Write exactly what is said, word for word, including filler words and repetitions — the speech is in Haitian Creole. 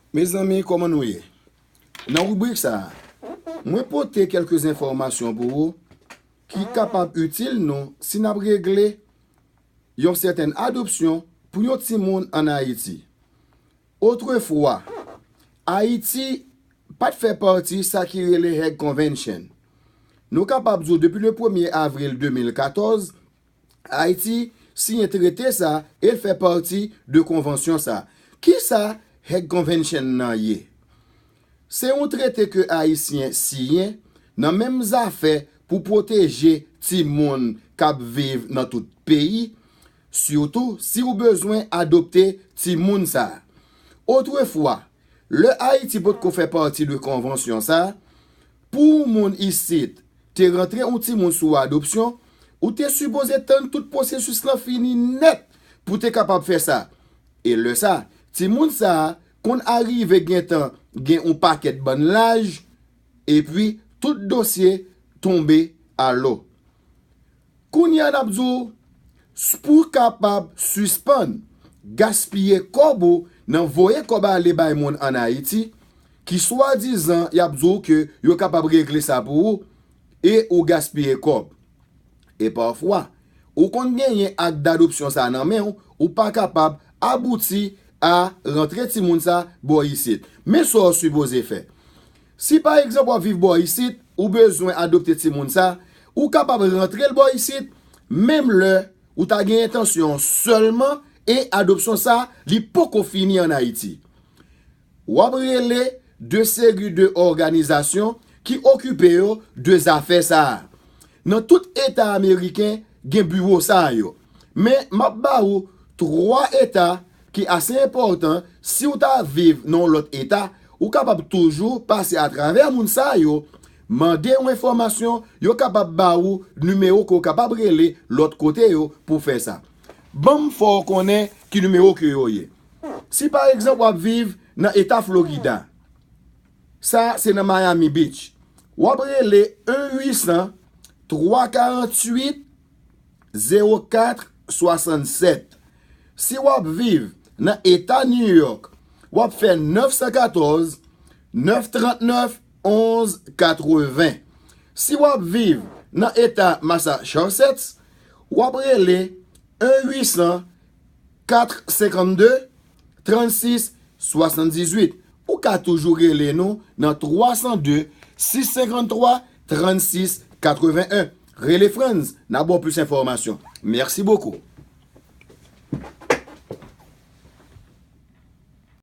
Mezanmi, kòman nou ye? Nan ribrik sa a, mwen pote kèlke enfòmasyon pou ou ki kapab itil nou si n ap regle yon sètèn adopsyon pou yon timoun ann Ayiti. Otrefwa, Ayiti pa t fè pati sa ki rele Hague Convention. Nou kapab di w depi le premye avril de mil katòz, Ayiti siyen trete sa e l fè pati de konvansyon sa. Kisa Hague Convention nan ye? Se yon trete ke Ayisyen siyen nan menm zafè pou pwoteje timoun k ap viv nan tout peyi, sitou si w bezwen adopte timoun sa. Otrefwa, lè Ayiti potko fè pati de konvansyon sa, pou yon moun isit te rantre yon timoun sou adopsyon, ou te sipoze tann tout pwosesis lan fini nèt pou te kapab fè sa. E lè sa, timoun sa a konn arive gentan gen yon pakèt bann laj, epi tout dosye tonbe alò. Kounye a n ap di w, pou w kapab sispann gaspiye kòb ou nan voye kòb ale bay moun ann Ayiti, ki swadizan y ap di w ke yo kapab regle sa pou ou, e ou gaspiye kòb. E pafwa, ou konn genyen ak dadopsyon sa nan men w, ou pa kapab abouti a rantre timoun sa bò isit. Men sa w sipoze fè. Si pa egzanp w ap viv bò isit, ou bezwen adopte timoun sa, ou kapab rantre l bò isit, menm lè ou ta gen entansyon sèlman e adopsyon sa, li poko fini ann Ayiti. W ap rele de seri de òganizasyon ki okipe yo de zafè sa a. Nan tout eta ameriken, gen biwo sa yo. Men m ap ba ou twa eta ki ase enpòtan si w ta viv nan yon lòt eta, ou kapab toujou pase atravè moun sa yo, mande yon enfòmasyon, yo kapab ba ou nimewo ke w kapab rele lòt kote yo pou fè sa. Ban m fè w konnen ki nimewo ke yo ye. Si pa egzanp w ap viv nan eta Florida, sa se nan Miami Beach, w ap rele en uit san, twa karant uit, zewo kat swasannsèt. Si w ap viv nan eta New York, w ap fè nèf san katòz, nèf trant nèf, onz katreven. Si w ap viv nan eta Massachusetts, w ap rele en uit san, kat senkannde, trannsis, swasanndizuit. Ou ka toujou rele nou nan twa san de, sis senkanntwa, trannsis, katreven en. Rele Frantz, n a ba w plis enfòmasyon. Mèsi bokou.